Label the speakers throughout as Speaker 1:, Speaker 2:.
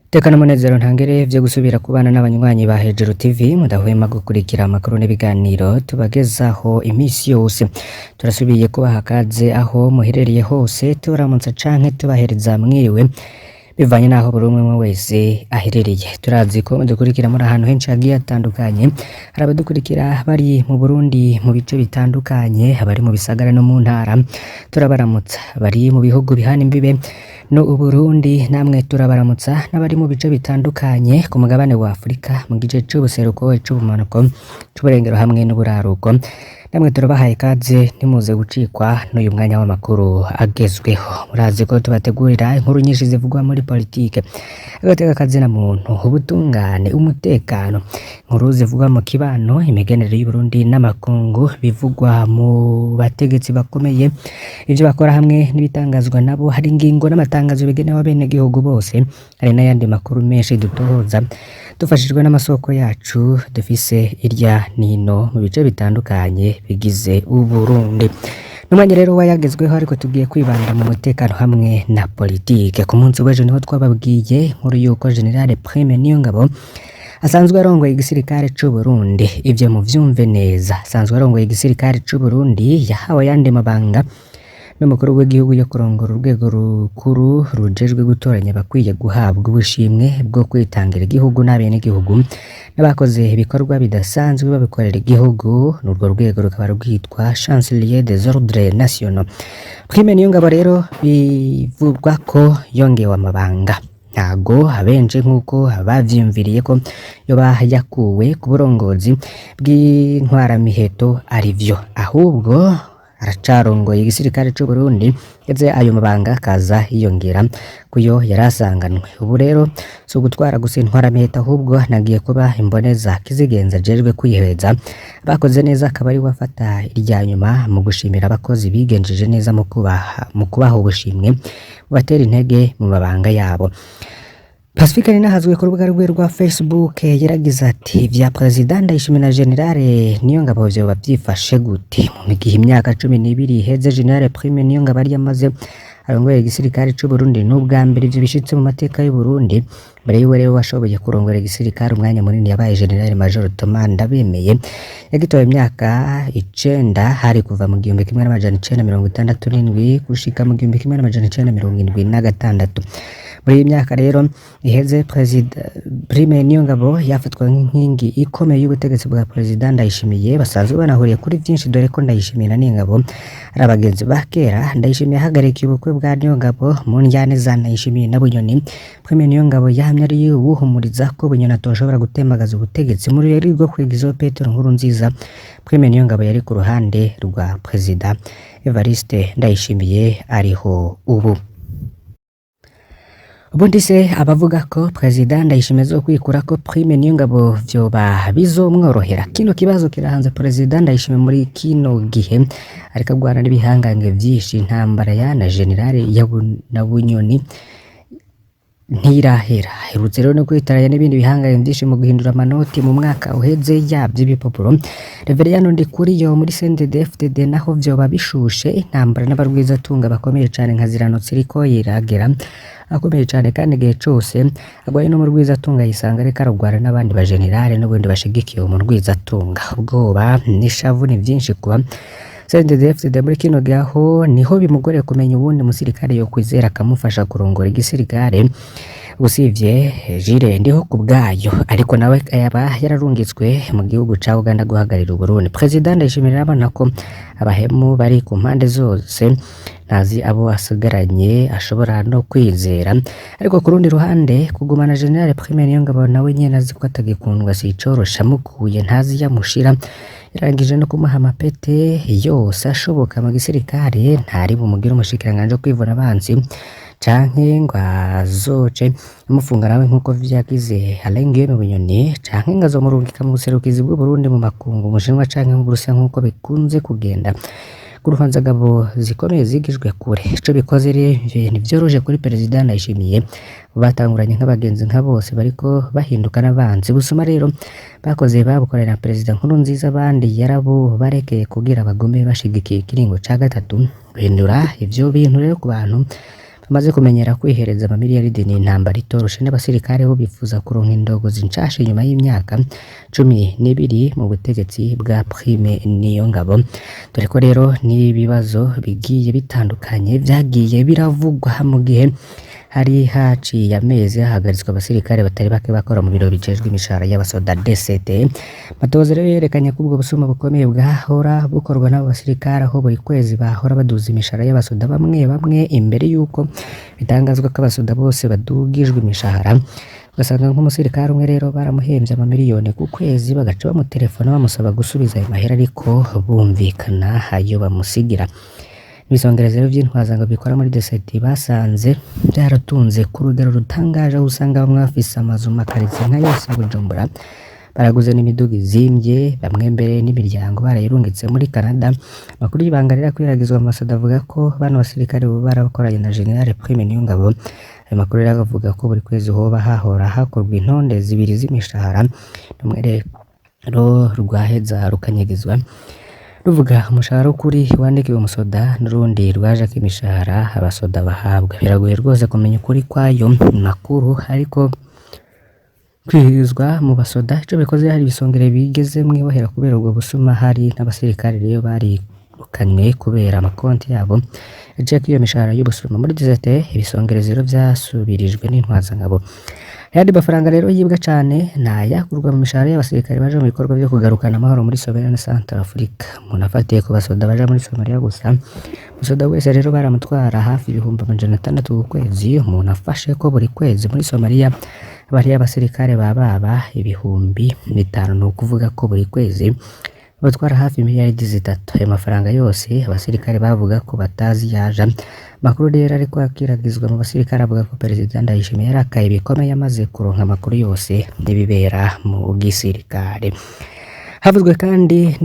Speaker 1: Teka n'umunezero ntangere vyo gusubira kubana n'abanywanyi ba Hejuru TV mudahwema gukurikira amakuru n'ibiganiro tubagezaho imisi yose. Turasubiye kubaha kaze aho muherereye hose, turamutsa canke tubahereza mwiriwe bivanye n'aho buri umwe wese aherereye. Turazi ko mudukurikira muri ahantu henshi hagiye hatandukanye. Hari abadukurikira bari mu Burundi mu bice bitandukanye, abari mu bisagara no mu ntara, turabaramutsa. Abari mu bihugu bihana imbibe no Uburundi namwe turabaramutsa, n'abari mu bice bitandukanye ku mugabane wa Afurika mu gice c'ubuseruko, c'ubumanuko, c'uburengero hamwe n'uburaruko. Namwe turabahaye ikaze, ntimuze gucikwa n'uyu mwanya w'amakuru agezweho. Murazi ko tubategurira inkuru nyinshi zivugwa muri politike, agateka kazina muntu, ubutungane, umutekano, inkuru zivugwa mu kibano, imigenere y'Uburundi n'amakungu, bivugwa mu bategetsi bakomeye, ivyo bakora hamwe n'ibitangazwa nabo, hari ingingo n'amatangazo bigenewe abenegihugu bose, hari n'ayandi makuru menshi dutohoza dufashijwe n'amasoko yacu dufise irya nino mu bice bitandukanye bigize Uburundi. N'umwanya rero wayagezweho, ariko tugiye kwibanda mu mutekano hamwe na politike. Ku munsi w'ejo niho twababwiye inkuru y'uko General Prime Niyongabo asanzwe arongoye igisirikare c'u Burundi. Ivyo muvyumve neza, asanzwe arongoye igisirikare c'u Burundi, yahawe ayandi mabanga n'umukuru w'igihugu yo kurongora urwego rukuru rujejwe gutoranya abakwiye guhabwa ubushimwe bwo kwitangira igihugu n'abenegihugu n'abakoze ibikorwa bidasanzwe babikorera igihugu. N'urwo rwego rukaba rwitwa Chancelier des Ordres Nationaux. Prime Niyongabo rero bivugwa ko yongewe amabanga. Ntago abenshi nk'uko bavyiyumviriye ko yoba yakuwe ku burongozi bw'intwaramiheto arivyo, ahubwo aracarongoye igisirikare c'u Burundi, ndetse ayo mabanga akaza yiyongera kuyo yari asanganwe. Ubu rero si ugutwara gusa intwaramiheto, ahubwo nagiye kuba imboneza kizigenza ajejwe kwihweza bakoze neza, akaba ari we afata irya nyuma mu gushimira abakozi bigenjeje neza, mu kubaha ubushimwe bubatera intege mu mabanga yabo. Pacifique Ninahazwe ku rubuga rwe rwa Facebook yaragize ati: "Vya Perezida Ndayishimiye na General Niyongabo vyoba vyifashe gute mu gihe imyaka 12 iheze General Prime Niyongabo yari yamaze arongoye igisirikare c'u Burundi? N'ubwa mbere ivyo bishitse mu mateka y'u Burundi. Mbere yiwe rero washoboye kurongora igisirikare umwanya munini yabaye General Major Thomas Ndabemeye, yagitoye imyaka 9, hari kuva mu 1967 gushika mu 1976. Muri iyi myaka rero iheze, Perezida Prime Niyongabo yafatwa nk'inkingi ikomeye y'ubutegetsi bwa Perezida Ndayishimiye, basanzwe banahuriye kuri vyinshi, dore ko Ndayishimiye na Niyongabo ari abagenzi ba kera. Ndayishimiye yahagarikiye ubukwe bwa Niyongabo mu njyane za Ndayishimiye na Bunyoni. Prime Niyongabo yahamye ari uwuhumuriza ko Bunyoni atoshobora gutembagaza ubutegetsi. Muri rero rwo kwigizaho Petero Nkurunziza, Prime Niyongabo yari ku ruhande rwa Perezida Evariste Ndayishimiye ariho ubu. Ubundi se abavuga ko Perezida Ndayishimiye azokwikura ko Prime Niyongabo vyoba bizomworohera? Kino kibazo kirahanze Perezida Ndayishimiye muri kino gihe ariko agwana n'ibihangange vyinshi. Intambara ya na General na Bunyoni ntirahera. Aherutse rero no kwitaranya n'ibindi bihangange vyinshi mu guhindura amanoti mu mwaka uheze yavyo ibipapuro. Reveriyano Ndikuriyo muri CNDD-FDD naho vyoba bishushe. Intambara n'abarwizatunga bakomeye cane nka Ziranotse iriko iragera akomeye cane, kandi igihe cose agwaye no mu rwizatunga yisanga ariko aragwana n'abandi bajenerale n'ubundi bashigikiye mu rwizatunga. Ubwoba n'ishavu ni vyinshi kuba CNDD-FDD muri kino gihe, aho niho bimugoreye kumenya uwundi musirikare yo kwizera akamufasha kurongora igisirikare usivye Jules Ndiho ku bwayo, ariko nawe yaba yararungitswe mu gihugu ca Uganda guhagararira Uburundi. Perezida Ndayishimiye arabona ko abahemu bari ku mpande zose, ntazi abo asigaranye ashobora no kwizera. Ariko ku rundi ruhande, kugumana General Prime Niyongabo nawe nyene azi ko atagikundwa si icoroshe. Amukuye ntazi yamushira. Yarangije no kumuha amapete yose ashoboka mu gisirikare, ntari bumugire umushikiranganji wo kwivuna abansi canke ngo azoce amufunga nawe nkuko vyagize Alain Guillaume Bunyoni, canke ngo azomurungika mu buserukizi bw'Uburundi mu makungu, mu Bushinwa canke mu Burusiya, nkuko bikunze kugenda ku ruhanzagabo zikomeye zigijwe kure. Ico bikoze rero ntivyoroshe kuri Perezida Ndayishimiye. Batanguranye nk'abagenzi nka bose bariko bahinduka n'abanzi. Busuma rero bakoze babukorera na Perezida Nkurunziza, abandi yarabo barekeye kugira bagume bashigikiye ikiringo ca gatatu. Guhindura ivyo bintu rero ku bantu Bamaze kumenyera kwihereza amamiliyaridi. Ni intambara itoroshe, n'abasirikare bo bifuza kuronka indongozi nshasha inyuma y'imyaka 12 mu butegetsi bwa Prime Niyongabo. Dore ko rero n'ibibazo bigiye bitandukanye vyagiye biravugwa mu gihe hari haciye amezi hahagaritswe abasirikare batari bake bakora mu biro bijejwe imishahara y'abasoda DCT. Matohoza rero yerekanye ko ubwo busuma bukomeye bwahora bukorwa n'abo basirikare, aho buri kwezi bahora baduza imishahara y'abasoda bamwe bamwe imbere y'uko bitangazwa ko abasoda bose badugijwe imishahara. Ugasanga nk'umusirikare umwe rero baramuhemvye amamiliyoni ku kwezi, bagaca bamutelefona bamusaba gusubiza ayo mahera, ariko bumvikana ayo bamusigira. Ibisongereza rero vy'intwazangabo bikora muri DCT basanze vyaratunze ku rugero rutangaje, aho usanga bamwe bafise amazu mu makaritsiye nka yose ya Bujumbura, baraguze n'imiduga izimvye, bamwe mbere n'imiryango barayirungitse muri Canada. Amakuru y'ibanga rero akwiragizwa mu masoda avuga ko bano basirikare boba barakoranye na General Prime Niyongabo. Ayo makuru rero akavuga ko buri kwezi hoba hahora hakorwa intonde zibiri z'imishahara, rumwe rero rwaheza rukanyegezwa ruvuga umushahara w'ukuri wandikiwe umusoda, n'urundi rwajako imishahara abasoda bahabwa. Biragoye rwose kumenya ukuri kw'ayo makuru, ariko kwihizwa mu basoda ico bikoze hari ibisongere bigeze mw'ibohera kubera ubwo busuma. Hari n'abasirikare rero barirukanywe kubera amakonti yabo yaciyeko iyo mishahara y'ubusuma. Muri DCT ibisongereza rero vyasubirijwe n'intwazangabo. Ayandi mafaranga rero yibwa cane ni ayakurwa mu mishahara y'abasirikare baja mu bikorwa vyo kugarukana amahoro muri Somalia na Central Africa. Umuntu afatiye ku basoda baja muri Somalia gusa, umusoda wese rero baramutwara hafi 600,000 ku kwezi. Umuntu afashe ko buri kwezi muri Somalia haba hariyo abasirikare bababa 5000, ni ukuvuga ko buri kwezi batwara hafi miliyaridi 3. Ayo mafaranga yose abasirikare bavuga ko batazi yaja. Amakuru rero ariko akiragizwa mu basirikare avuga ko Perezida Ndayishimiye yarakaye bikomeye amaze kuronka amakuru yose n'ibibera mu gisirikare. Havuzwe kandi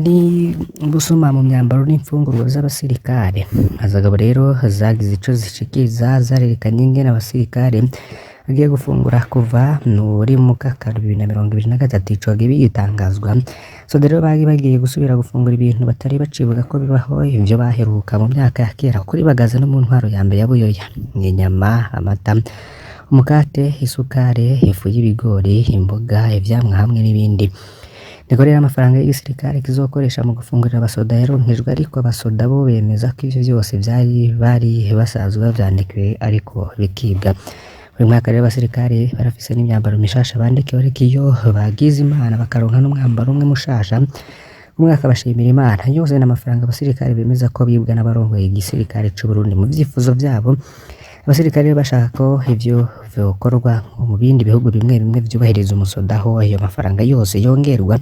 Speaker 1: n'ubusuma mu myambaro n'imfungurwa z'abasirikare. Azagabo rero zagize ico zishikiriza, zarerekanye ingene abasirikare bagiye gufungura kuva muri Mukakaro 2023, ico gihe bigitangazwa. So rero bari bagiye gusubira gufungura ibintu batari bacibuka ko bibaho, ivyo baheruka mu myaka ya kera kuri Bagaza no mu ntwaro ya mbere ya Buyoya: inyama, amata, umukate, isukari, ifu y'ibigori, imboga, ivyamwa hamwe n'ibindi. Niko rero amafaranga y'igisirikare kizokoresha mu gufungurira abasoda yaronkejwe, ariko abasoda bo bemeza ko ivyo vyose vyari bari basanzwe bavyandikiwe ariko bikibwa. Buri mwaka rero abasirikare barafise n'imyambaro mishasha bandikiwe, ariko iyo bagize Imana bakaronka n'umwambaro umwe mushasha umwaka bashimira Imana. Yose n'amafaranga abasirikare bemeza ko bibwa n'abarongoye igisirikare c'u Burundi. Mu vyifuzo vyabo abasirikare bashaka ko ivyo vyokorwa nko mu bindi bihugu bimwe bimwe vyubahiriza umusoda, aho ayo mafaranga yose yongerwa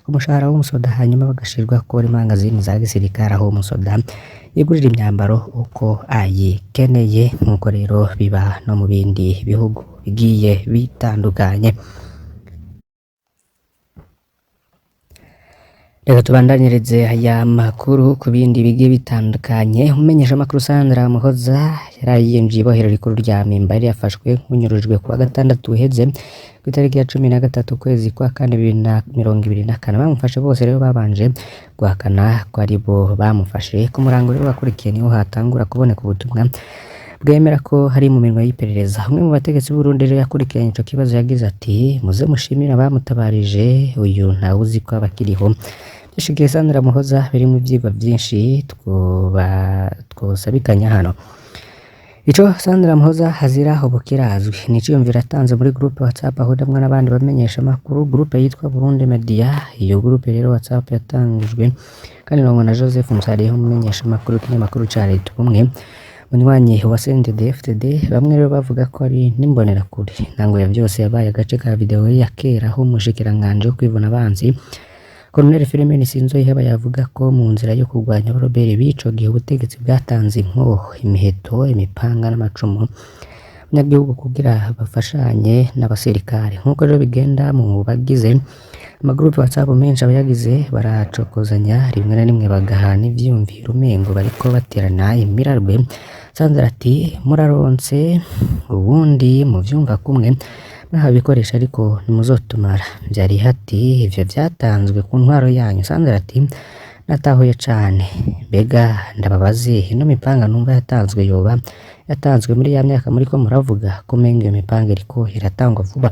Speaker 1: ku mushahara w'umusoda, hanyuma bagashirwa kuri mangazini za gisirikare, aho umusoda yigurira imyambaro uko ayikeneye, nk'uko rero biba no mu bindi bihugu bigiye bitandukanye. Reka tubandanyirize aya makuru ku bindi bigiye bitandukanye. Umumenyeshamakuru Sandra Muhoza yaraye yinjiye ibohero rikuru rya Mpimba, yari yafashwe nk'unyurujwe kuwa gatandatu uheze ku itariki ya 13 ukwezi kwa kane 2024. Bamufashe bose rero babanje guhakana ko ari bo bamufashe. Ku murango rero wakurikiye niho hatangura kuboneka ubutumwa bwemera ko hari mu mirimo y'iperereza. Umwe mu bategetsi b'Uburundi rero yakurikiranye ico kibazo yagize ati: "Muze mushimire abamutabarije, uyu ntawuzi ko aba akiriho." Vyashikiye Sandra Muhoza birimwo ivyigwa vyinshi twosabikanya hano. Ico Sandra Muhoza azira ubu kirazwi, ni iciyumviro yatanze muri groupe WhatsApp ahuriramo n'abandi bamenyesha amakuru, groupe yitwa Burundi Media. Iyo groupe rero WhatsApp yatangujwe kandi irongwa na Joseph Musariho, umumenyesha amakuru w'ikinyamakuru ca Leta Ubumwe, munywanyi wa CNDD-FDD. Bamwe rero bavuga ko ari n'imbonerakure. Intango ya vyose yabaye agace ka video ya kera aho umushikiranganji wo kwivuna abansi Colonel Firmin Sinzoyiheba yavuga ko mu nzira yo kurwanya abaroberi b'ico gihe ubutegetsi bwatanze inkoho, imiheto, imipanga n'amacumu abanyagihugu kugira bafashanye n'abasirikare. Nk'uko rero bigenda mu bagize amagurupe WhatsApp menshi, abayagize baracokozanya rimwe na rimwe bagahana ivyiyumviro umengo bariko baterana imirarwe. Sandra ati: "Muraronse ubundi muvyumva kumwe mwahawe ibikoresho ariko ntimuzotumara." Vyari hati ivyo vyatanzwe ku ntwaro yanyu. Sandra ati: "Natahuye cane, mbega ndababaze, ino mipanga numva yatanzwe yoba Yatanzwe muri ya myaka muriko muravuga ko umenga iyo mipanga iriko iratangwa vuba.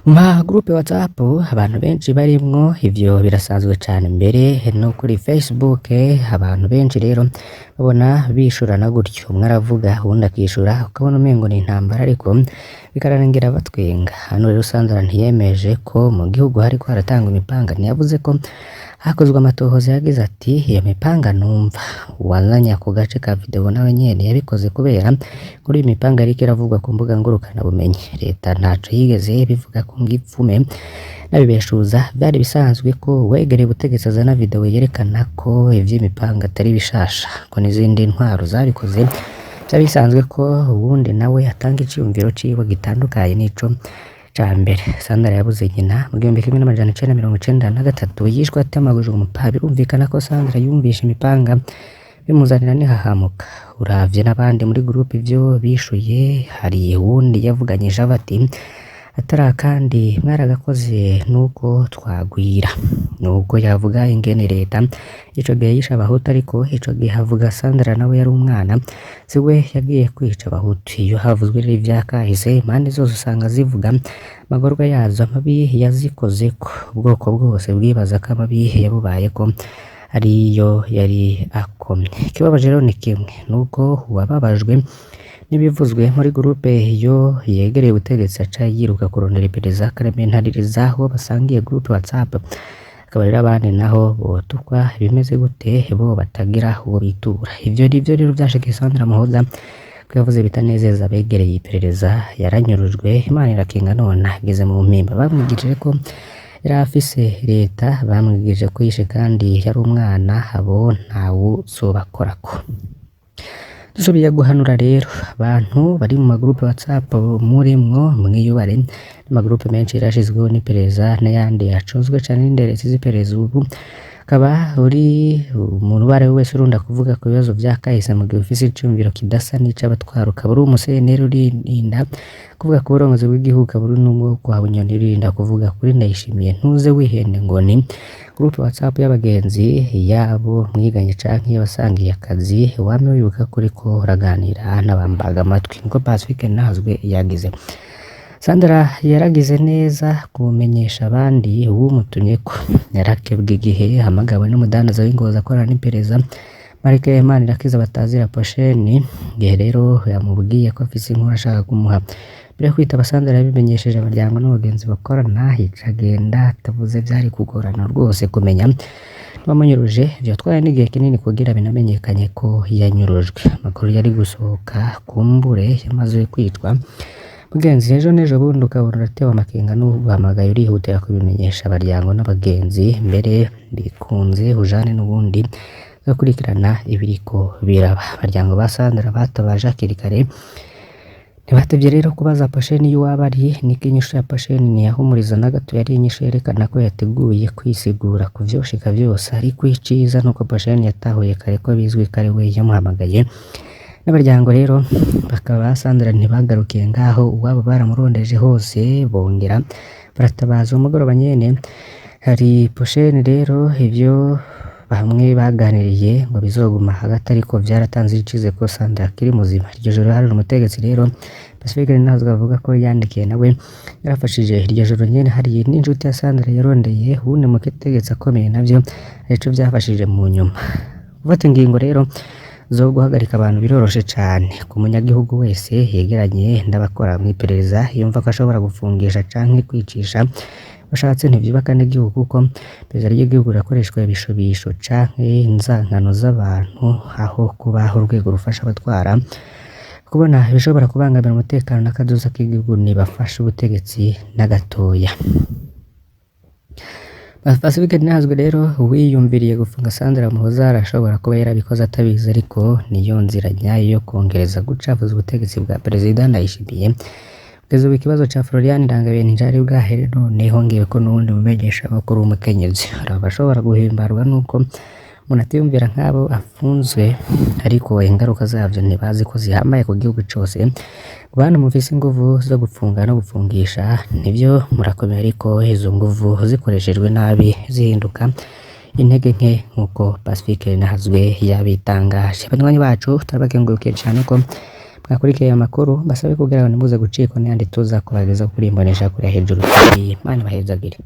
Speaker 1: Mu ma groupe WhatsApp abantu benshi barimwo, ivyo birasanzwe cane, mbere no kuri Facebook abantu benshi rero babona bishurana gutyo, umwe aravuga uwundi akishura, ukabona umengo ni intambara ariko bikarangira batwenga. Hano rero Sandra ntiyemeje ko mu gihugu hariko haratangwa imipanga, ntiyavuze ko hakozwe amatohoza. Yagize ati: "Iyo mipanga numva uwazanye ako gace ka video nawe nyene yabikoze kubera kuri iyi mipanga iriko iravugwa ku mbuga ngurukanabumenyi. Leta ntaco yigeze ibivugako ngo ipfume nabibeshuza. Vyari bisanzwe ko uwegereye ubutegetsi azana video yerekana ko ivy'imipanga atari bishasha, ko n'izindi ntwaro zabikoze. Vyari bisanzwe ko uwundi nawe atanga iciyumviro ciwe gitandukanye n'ico ca mbere." Sandra yabuze nyina mu 1993, yishwe atemagujwe umupaha. Birumvikana ko Sandra yumvishe imipanga bimuzanira n'ihahamuka. Uravye n'abandi muri groupe ivyo bishuye, hari uwundi yavuganye ishavu ati: "Atari akandi mwaragakoze nuko twagwira." Nubwo yavuga ingene leta ico gihe yishe abahutu, ariko ico gihe avuga Sandra nawe yari umwana, siwe yagiye kwica abahutu. Iyo havuzwe rero ivya kahise, impande zose usanga zivuga amagorwa yazo, amabi yazikozeko. Ubwoko bwose bwibaza ko amabi yabubayeko ariyo yari akomye. Ikibabaje rero ni kimwe, nuko uwababajwe n'ibivuzwe muri groupe iyo yegereye ubutegetsi aca yiruka kurondera iperereza, akarementaririza aho basangiye groupe WhatsApp. Akaba rero abandi naho botukwa bimeze gute, bo batagira uwo bitura. Ivyo nivyo rero vyashikiye Sandra Muhoza, ko yavuze bitanezeza abegereye iperereza. Yaranyurujwe, Imana irakinga, none ageze mu mpimba. Bamwigishije ko yari afise leta, bamwigishije ko yishe kandi yari umwana, abo ntawuzobakorako. Dusubiye guhanura rero abantu bari mu magroupe WhatsApp, murimwo mwiyubare. N'amagroupe menshi yarashizweho n'iperereza n'ayandi yacunzwe cane n'inderezi z'iperereza. Ubu ukaba uri umuntu uwo ari we wese urunda kuvuga ku bibazo vya kahise mu gihe ufise iciyumviro kidasa n'ic'abatwara, ukaba uri umuseneri urinda kuvuga ku burongozi bw'igihugu, ukaba uri n'umwe kwa Bunyoni urinda kuvuga kuri Ndayishimiye, ntuze wihende ngo ni groupe WhatsApp y'abagenzi yabo mwiganye canke y'abasangiye akazi. Wame wibuka ko uriko uraganira n'abambaga amatwi, niko Pacifique Nahazwe yagize. Sandra yaragize neza kumenyesha abandi uwumutumyeko. Yarakebwe igihe yahamagawe n'umudandaza w'ingozi akorana n'iperereza, Marike Manirakiza batazira Posheni, igihe rero yamubwiye ko afise inkuru ashaka kumuha. Mbere yo kwitaba, Sandra yabimenyesheje abaryango n'abagenzi bakorana. Yica agenda atavuze, vyari kugorana rwose kumenya bamunyuruje. Vyotwaye n'igihe kinini kugira binamenyekanye ko yanyurujwe. Amakuru yari gusohoka kumbure yamaze kwicwa. Mugenzi, ejo n'ejo bundi ukabona uratewe amakenga n'uguhamagaye, urihutira kubimenyesha abaryango n'abagenzi, mbere bikunze ujane n'ubundi ugakurikirana ibiriko biraba. Abaryango ba Sandra batabaje hakiri kare, ntibatevye rero kubaza Posheni y'uwaba ari. Niko inyishu ya Posheni ntiyahumuriza na gato, yari inyishu yerekana ko yateguye kwisigura ku vyoshika vyose. Ariko iciza nuko Posheni yatahuye kare ko bizwi ko ari we yamuhamagaye. N'abaryango rero bakaba Sandra ntibagarukiye ngaho, uwabo baramurondeje hose, bongera baratabaza umugoroba nyene. Hari Posheni rero, ivyo bamwe baganiriye ngo bizoguma hagati, ariko vyaratanze icizere ko Sandra akiri muzima. Iryo joro hari umutegetsi rero Pacifique Nahazwe avuga ko yandikiye, nawe yarafashije. Iryo joro nyene hari n'inshuti ya Sandra yarondeye uwundi mutegetsi akomeye, navyo arico vyafashije mu nyuma. Gufata ingingo rero zo guhagarika abantu biroroshe cane ku munyagihugu wese yegeranye n'abakora mw'iperereza, yumva ko ashobora gufungisha canke kwicisha bashatse. Ntivyubaka n'igihugu, kuko iperereza ry'igihugu rirakoreshwa ibishobisho canke inzankano z'abantu aho kubaho urwego rufasha abatwara kubona ibishobora kubangamira umutekano n'akazoza k'igihugu. Ntibafasha ubutegetsi na gatoya. Pacifique Nahazwe rero wiyumviriye gufunga Sandra Muhoza arashobora kuba yarabikoze atabizi, ariko niyo nzira nyayo yo kongereza gucafuza ubutegetsi bwa Perezida Ndayishimiye. Kugeza ubu ikibazo ca Florian Irangabiye nticari bwahere, none hongeye ko n'uwundi mumenyesha makuru w'umukenyezi. Hari abashobora guhimbarwa nuko umuntu atiyumvira nk'abo afunzwe, ariko ingaruka zavyo ntibazi ko zihambaye ku gihugu cose. Bantu mufise inguvu zo gufunga no gufungisha, nivyo murakomeye, ariko izo nguvu zikoreshejwe nabi zihinduka intege nke nk'uko Pacifique Nahazwe yabitangaje. Banywanyi bacu, turabakengurukiye cane ko mwakurikiye aya makuru. Basabe kugira ngo ntimuze gucikwa n'ayandi tuza kubageza kuri Imbonesha Kure Hejuru TV. Imana ibahezagire.